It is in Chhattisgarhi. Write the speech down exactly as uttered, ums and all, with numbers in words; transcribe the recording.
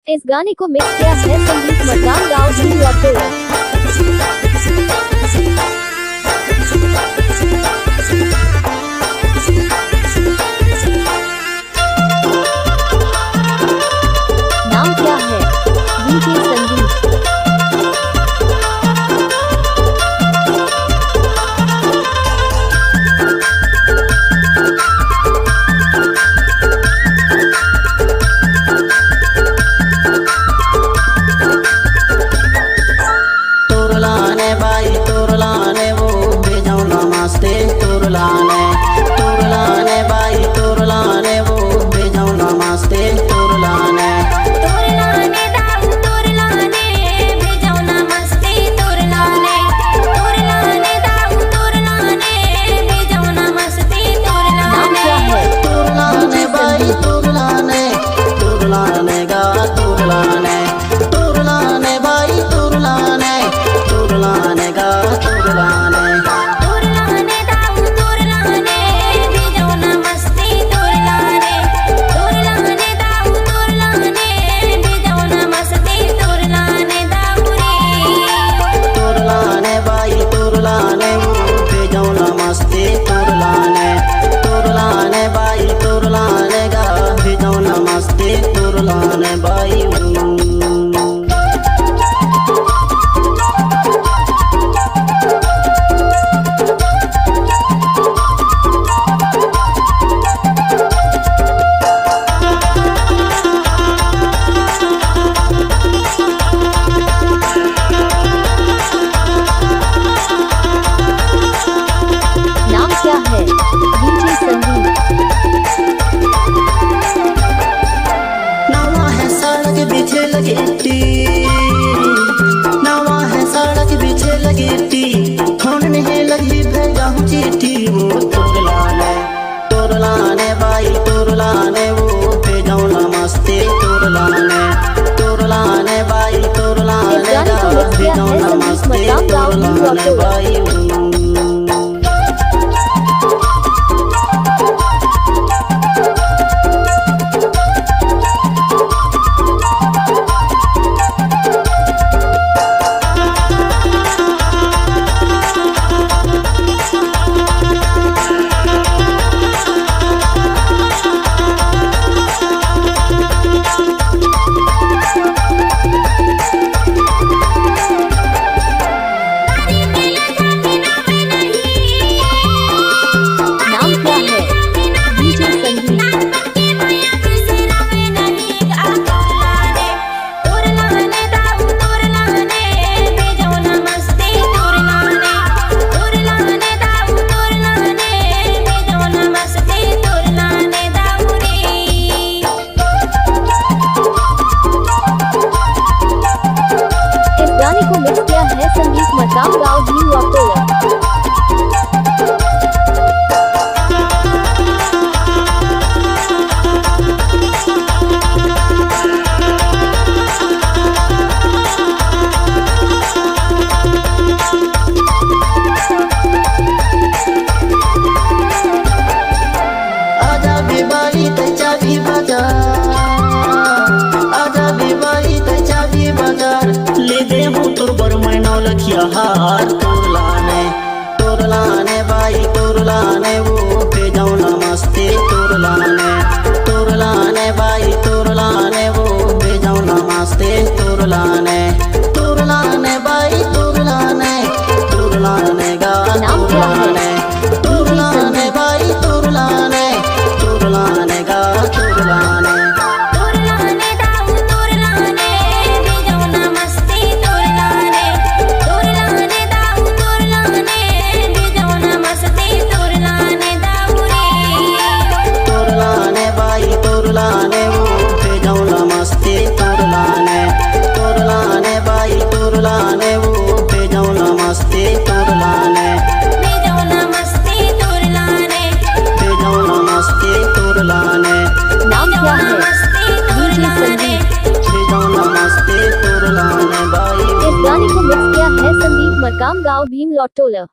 इस गाने को मिक्स किया है संदीप मरकाम, गाँव भीम लॉटोला। नाम क्या है? डीजे संदीप। तोर लाने बाई, तोर लाने वो भेजौना मस्ती, तोर लाने, तोर लाने बाई, तोर लाने वो भेजौना मस्ती, तोर लाने। तोर लाने दाऊ, तोर लाने, भेजौना मस्ती, तोर लाने। तोर लाने दाऊ, तोर लाने, भेजौना मस्ती, तोर लाने। नाम क्या है? तोर लाने बाई, तोर लाने, तोर लाने गा, तोर लाने। तोर लाने बाई, तोर लाने, तोर लाने गा, तोर लाने। तोर लाने दाऊ, तोर लाने, भेजौना मस्ती, तोर लाने। तोर लाने दाऊ, तोर लाने, भेजौना मस्ती, तोर लाने दाऊ रे। तोर लाने बाई, तोर लाने वो, भेजौना मस्ती, तोर लाने। तोर लाने बाई, तोर लाने गा, भेजौना मस्ती, तोर लाने बाई वो। नाम क्या है? डीजे संदीप। नवा है सड़क बिछे लगे टी, नवा है सड़क बिछे लगे टी, फोन में लगी भेजा हूँ चिट्ठी, वो तोर लाने, तोर लाने बाई, तोर लाने वो भेजौना मस्ती, तोर लाने, तोर लाने बाई, तोर लाने गा, भेजौना मस्ती, तोर लाने बाई वो। नाम क्या है? डीजे संदीप। इस गाने को मिक्स किया है संदीप मरकाम, गाँव भीम लॉटोला। आजा बेबारी तै चाबी बाजार, आजा बेबारी तै चाबी बाजार, ले दे हूँ तोर बर मैं नौ लखिया हार। तोर लाने, तोर लाने बाई, तोर लाने वो भेजौना मस्ती, तोर लाने, तोर लाने बाई, तोर लाने वो भेजौना मस्ती, तोर लाने, तोर लाने बाई, तोर लाने, तोर लाने गा, नाम तोर क्या है? लाने। तोर लाने बाई, तोर लाने, तोर लाने गा, तोर लाने। तोर लाने दाऊ, तोर लाने, भेजौना मस्ती, तोर लाने। तोर लाने दाऊ, तोर लाने, भेजौना मस्ती, तोर लाने दाऊ रे। तोर लाने बाई, तोर लाने वो, भेजौना मस्ती, तोर लाने। तोर लाने बाई, तोर लाने वो, भेजौना मस्ती, तोर लाने। भेजौना मस्ती, तोर लाने। भेजौना मस्ती, तोर लाने। नाम क्या है? डीजे संदीप। भेजौना मस्ती, तोर लाने बाई। इस गाने को मिक्स किया है संदीप मरकाम, गाँव भीम लॉटोला।